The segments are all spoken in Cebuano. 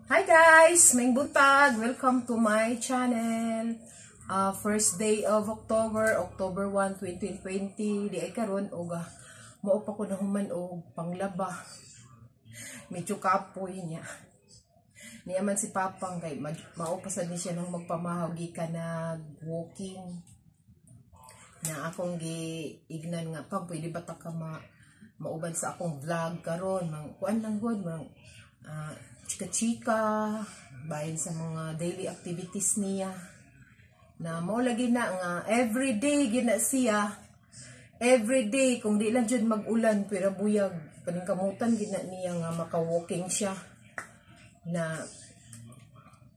Hi guys! Maayong buntag! Welcome to my channel. First day of October, October 1, 2020. Diay karon og mao pa ko nahuman og panglaba. Medyo kapoy niya. Niya man si Papang kay mao pa sad ni siya nang magpamahaw gikan nag-walking. Na akong giignan nga pag pwede ba ta ka mauban sa akong vlog karon, mang kuan lang gud, mang chika-chika bahin sa mga daily activities niya, na mo lagi na nga everyday gina siya, everyday kung di lang jud mag-ulan, pero buyag paningkamutan gina niya nga maka-walking siya, na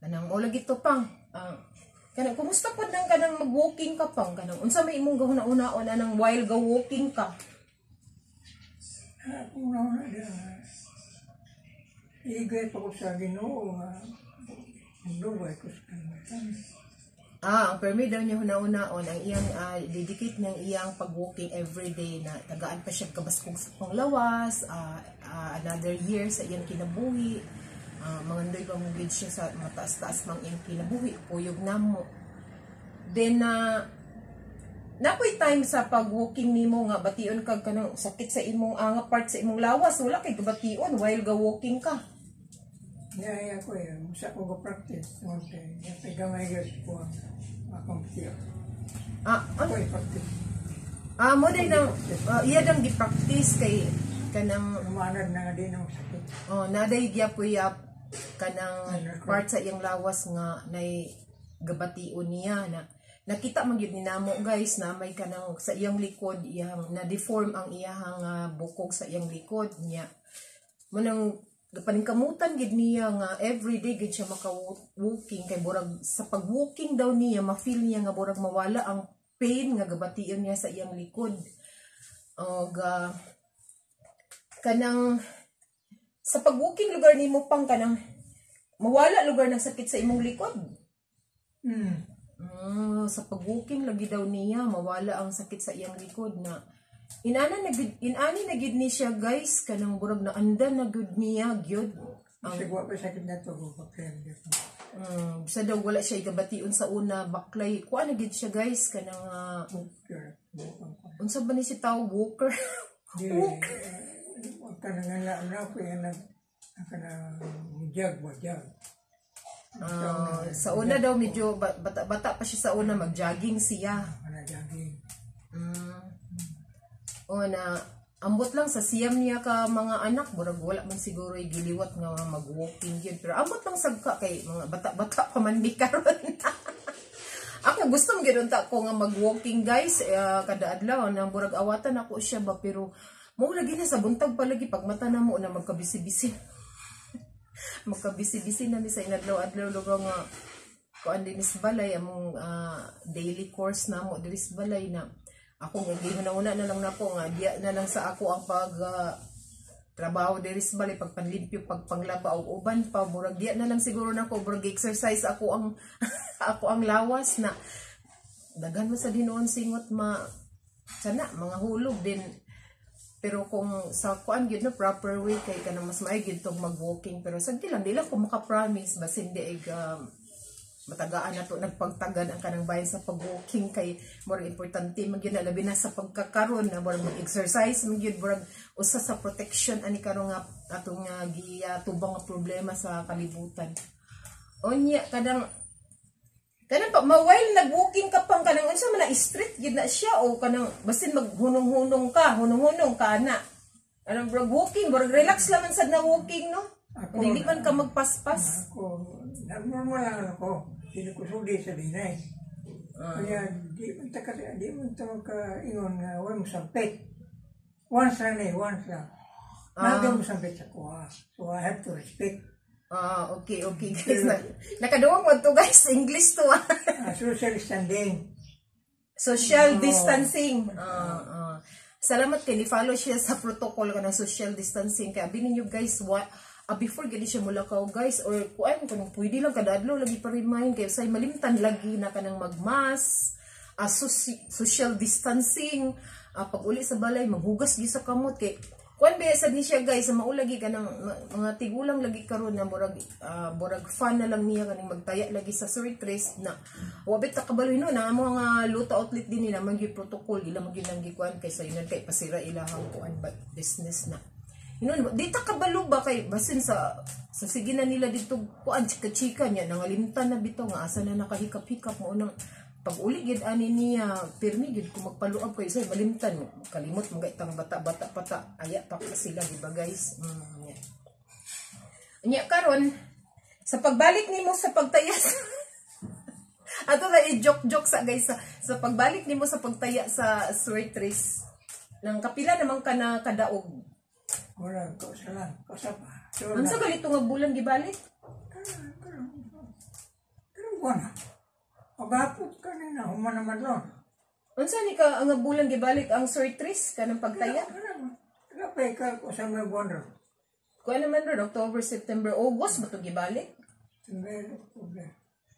kanang mo lagi to pang kanang kumusta pod nang kanang mag-walking ka pang, kanang unsa may imong gahuna-unaon anang while go walking ka? Kung na na igay pa ko sa Ginoo nga nagdugay ko sa kalibutan. Ah, ang permi daw niya huna-unaon ang iyang dedicate niyang iyang pag-walking everyday na tagaan pa siya kabaskog sa panglawas, another year sa iyang kinabuhi. Mangandoy pa mo gid siya sa mataas-taas mang iyang kinabuhi, kuyog namo. Then napoy time sa pag-walking nimo nga bation kag kanang sakit sa imong nga part sa imong lawas, wala kay gabation while ga walking ka? Niya ako eh, musa ko go practice. Tungod kay kay gamay gyud ko ang akong tiyo. Ah, ano? Ako i-practice. Ah, mo din nang iya dang gi-practice kay kanang Lumanad na nga di na sakit. Oh, naday gyapoy yap kanang part sa iyang lawas nga nay gabation niya, na nakita man gyud ni namo guys, na may kanang sa iyang likod, iyang na deform ang iyang bukog sa iyang likod niya. Mo nang paningkamutan gid niya nga everyday gid siya maka-walking kay burag sa pag-walking daw niya ma-feel niya nga burag mawala ang pain nga gabation niya sa iyang likod. Og kanang sa pag-walking lugar nimo pang, kanang mawala lugar ng sakit sa imong likod? Hmm. Sa pag-walking lagi daw niya mawala ang sakit sa iyang likod, na inana na gud, inani na gid ni siya guys, kanang burag na andan na gud niya gyud ang wa pa sakit na to ko baklayan. Bisa daw wala siya igabation sa una, baklay kuan na gid siya guys, kanang unsa ba ni si tao, walker? Dili, kanang nga na ko yan nag kanang jog ba, jog. Sa una daw medyo bata, bata pa siya sa una, mag-jogging siya. Kana jogging. O na ambot lang sa siyam niya ka mga anak, murag wala man siguro giliwat nga mag-walking yun. Pero ambot lang sagka kay mga bata-bata pa man mi karon. Ako gusto mo gyud unta ko nga mag-walking guys, kada adlaw, na murag awatan ako siya ba, pero mo lagi na sa buntag pa lagi pag mata na mo na magkabisi-bisi. Magkabisi-bisi na mi sa inadlaw-adlaw lugar nga kuan din sa balay, among daily course na mo diri sa balay, na ako nga gihuna-una na lang nako nga diya na lang sa ako ang pag trabaho diri sa balay, pagpanlimpyo, pagpanglaba og uban pa, murag diya na lang siguro nako murag exercise ako ang lawas, na daghan man sa dinuon singot ma sana mga hulog din. Pero kung sa kuan gyud no, proper way kay kanang mas maay gyud tong mag-walking, pero sa di lang, di lang ko maka-promise basin di ay matagaan na to nagpagtagan ang kanang bayan sa pag-walking, kay murag importante man gyud na, labi na sa pagkakaron na murag mag-exercise man gyud, murag usa sa protection ani karon nga atong nga gitubang nga problema sa kalibutan. Unya kanang kanang pa ma while nag-walking ka pang, kanang unsa man na, street gyud na siya o kanang basin maghunong-hunong ka, hunong-hunong ka ana? Anong murag walking, murag relax lang man sad na walking no? Ako, Dili man ka magpaspas. Ako, normal lang ako. Dili ko sudi sa dinay. Kaya di man ta makaingon nga wa mo sampit. Once lang eh, once lang. Naga mo sampit sa kuha. So I have to respect. Ah, okay guys. Nakaduwang mo to guys, English to ah. Social standing. Social distancing. Ah. Salamat kay ni-follow siya sa protocol ka ng social distancing. Kaya abi ninyo guys, what, before gani siya mulakaw guys, or kuan kanang pwede lang kada adlaw lagi pa remind kay say malimtan lagi na kanang magmas, social distancing, pag uli sa balay maghugas gyud sa kamot kay Kuan ba sad ni siya guys, sa maulagi ka ng mga tigulang lagi karon na murag murag fan na lang niya kaning magtaya lagi sa Swertres na wabit ta kabalo no na mga luta outlet din nila man gyud protocol ila man gyud nang gikuan kay sa yun kay pasira ilahang kuan ba business na. Yun, di ta kabalo ba kay basin sa sige na nila dito kuan chika-chika niya nangalimtan na bitaw nga asa na nakahikap-hikap mo nang pag-uli gid ani niya pirmi gid ko magpaluab kay say malimtan mo kalimot mga itang bata-bata pata aya pa sila di ba guys. Yeah. Nya karon sa pagbalik nimo sa pagtaya ato na i-joke-joke sa guys sa pagbalik nimo sa pagtaya sa Swertres nang kapila naman ka na kadaog. Wala ko sala ko sa pa. Unsa galito nga bulan gibalik? Pero wala. Pagapot ka na human naman ron. Unsa ni ka ang bulan gibalik ang Swertres kanang pagtaya? Kapay ka ko sa may buwan ron. Kuan naman ron, October, September, August ba to gibalik? September, October.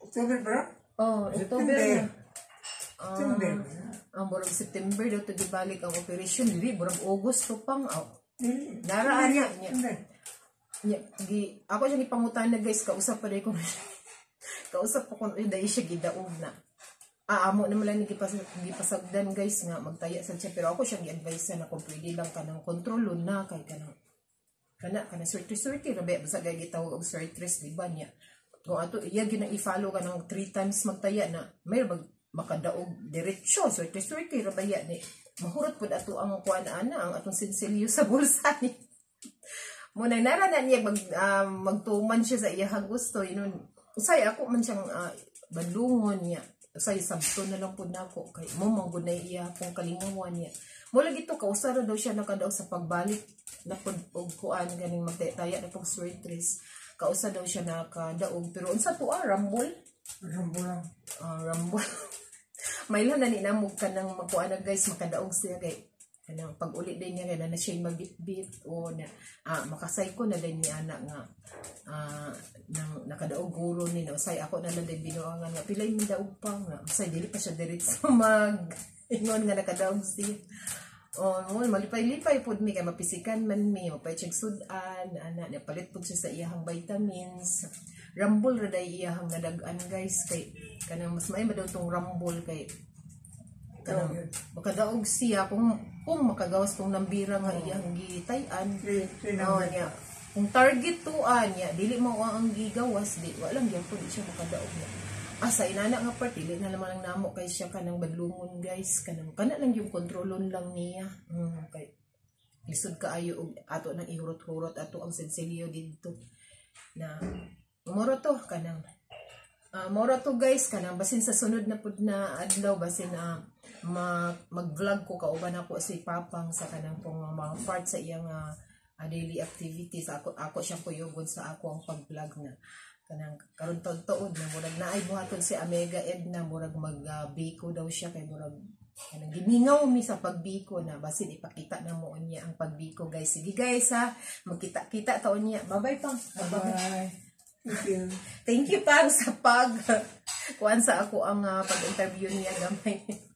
October ba? Oh, October. September. Ang burag September daw to gibalik ang operation dili burag August to pang out. Naraan niya. Niya gi ako siya gipangutan na guys, kausap pa day ko. Kausap ko kung dahil siya gidaog na. Amo naman lang gipasagdan guys nga magtaya sad siya pero ako siyang gi-advise na kung pwede lang kanang kontrolon na kay kanang kana swerte-swerte ra ba basta gay gitawag og Swertres di ba niya. Kung ato iya gyud na i-follow kanang 3 times magtaya na may bag makadaog diretso swerte-swerte ra ba ya ni. Mahurot pud ato ang kuan ana ang atong sinsilyo sa bulsa ni. Mo nang nara na niya magtuman siya sa iyang gusto yun. Usay ako man siyang bandungon niya. Usay sabto na lang pud nako kay mo man gud na iya akong kalingawan niya. Mo lagi to kausa ra daw siya nakadaog sa pagbalik na pud og kuan ganing magtaya na pug Swertres. Kausa daw siya nakadaog pero unsa to rambol? Rambol lang. Rambol. Mayla na ni namog kanang magkuan na guys makadaog siya kay kanang pag-uli din niya kay na siya magbitbit o na makasay ko na din ni ana nga nang nakadaog guro ni na usay ako na lang din binuangan nga pilay mi daog pa nga usay dili pa siya diretso mag ingon nga nakadaog siya. Oh, mo malipay-lipay pud mi kay mapisikan man mi mapay siyag sud-an ana napalit pud siya sa iyahang vitamins. Rambol ra day iyahang nadag-an guys kay kanang mas may daw tong rambol kay kanang makadaog siya kung makagawas tong nambira nga iyang gitay-an. Oh, niya. Kung target tuan niya dili mao ang gigawas di wa lang gyapon di siya makadaog niya. Sa inana nga part dili na naman lang namo kay siya kanang badlungon guys kanang kana lang yung kontrolon lang niya. Kay lisod kaayo og ato nang ihurot-hurot ato ang sensilyo didto na moro to kanang moro to guys kanang basin sa sunod na pud na adlaw basin mag-vlog ko kauban ako si Papang sa kanang pong mga part sa iyang daily activities. Ako siyang kuyugon sa ako ang pag-vlog na kanang karon taud-taud na murag naay buhaton si Amega Edna murag mag biko daw siya kay murag kanang gimingaw mi sa pagbiko na basin ipakita na mo niya ang pagbiko guys. Sige guys ha, magkita-kita taon niya. Bye-bye pang. Bye. Thank you. Thank you pang sa pag kuan sa ako ang pag-interview niya gamay.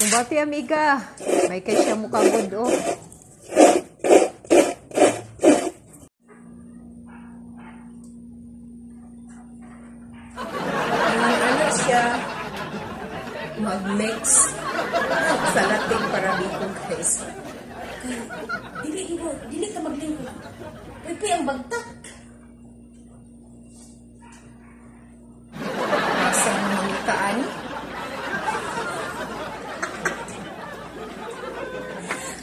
Kumbati amiga, may kay siya mukhang good oh. Ano siya mag-mix sa lating para dito guys. Dili ka maglingkod. Pwede ang bagtak. Sa mga kaan.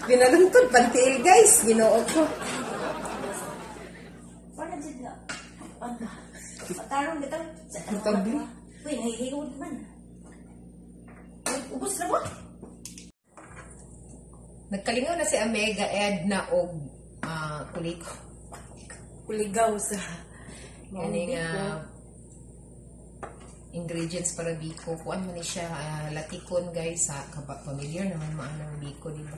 Binalungtod pantiil guys, Ginoo ko. Paano dyan nga? Patarong bitang. Ang Uy, nahihigod man. Ubus na mo? Nagkalingaw na si Amega Edna og kuliko. Kuligaw sa Kani nga ingredients para biko. Kuan man ni siya latikon guys sa familiar naman maanang biko, di ba?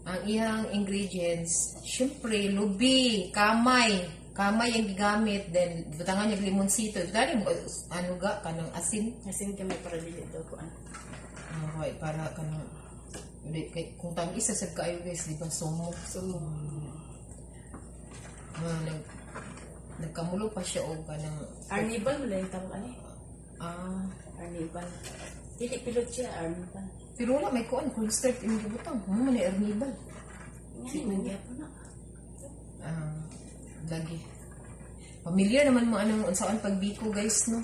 Ang iyang ingredients, syempre lubi, kamay, kamay ang gigamit, then butangan niya limonsito, dali mo ano ga kanang asin. Asin kami para dili daw kuan. Okay, para kanang di, kay, kung tang isa sad kaayo guys, di ba sumo. Sumo. Nagkamulo pa siya og kanang Arnibal mo lang yung tawag ani. Ah, Arnibal. Dili pilot siya, arnibal. Pero wala may kuan cornstarch imong gibutang. Mo man ni arnibal. Ngani man gyapon na. Ah, lagi. Familiar naman mo anong unsaon pagbiko guys, no?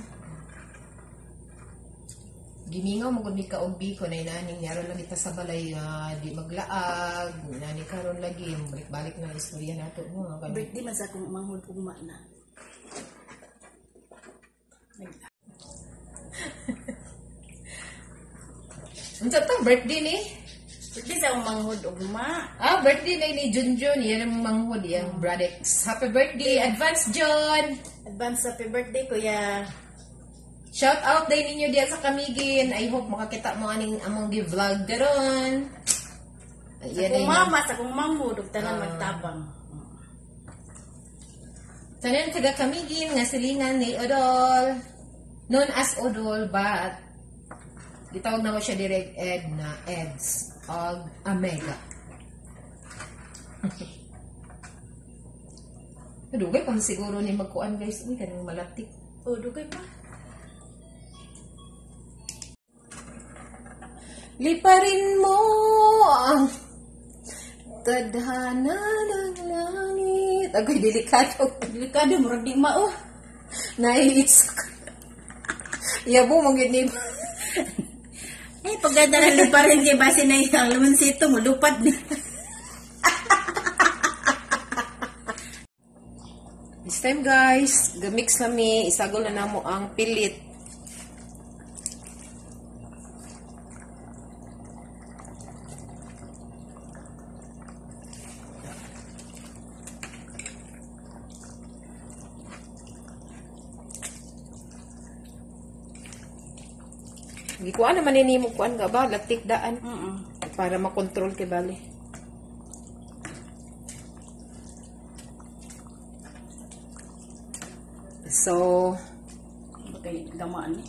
Gimingaw mo gud ni ka og biko na inaning yaro lang kita sa balay di maglaag, nani karon lagi balik-balik na ang istorya nato no. Birthday man sa akong manghud ugma na. Unsa to birthday ni? Birthday sa akong manghud ugma. Ah, birthday na ni Junjun, yan ang manghud, yang Bradex. Happy birthday, advance John! Advance happy birthday, kuya. Shout out din ninyo diyan sa Camiguin. I hope makakita mo aning among gi-vlog karon. Sa Ayan akong ay mama, sa akong manghud ug tanan magtabang. Tanan taga Camiguin nga silingan ni Odol. Known as Odol but gitawag na mo siya direct Ed na Eds og Omega. Dugay pa man siguro ni magkuan guys. Uy, kanang malatik. Oh, dugay pa. Liparin mo ang tadhana ng langit. Agoy, delikado. Delikado murag di mao. Naiitsak. Yabo, mong yun ni. Eh, pagdadala liparin kay base na ang limonsito mo lupad ni. This time guys, gamix na mi, isagol na namo ang pilit. Gikuan naman ni mo kuan ga ba latik daan para makontrol kay bali. So, Kay gamaan ni.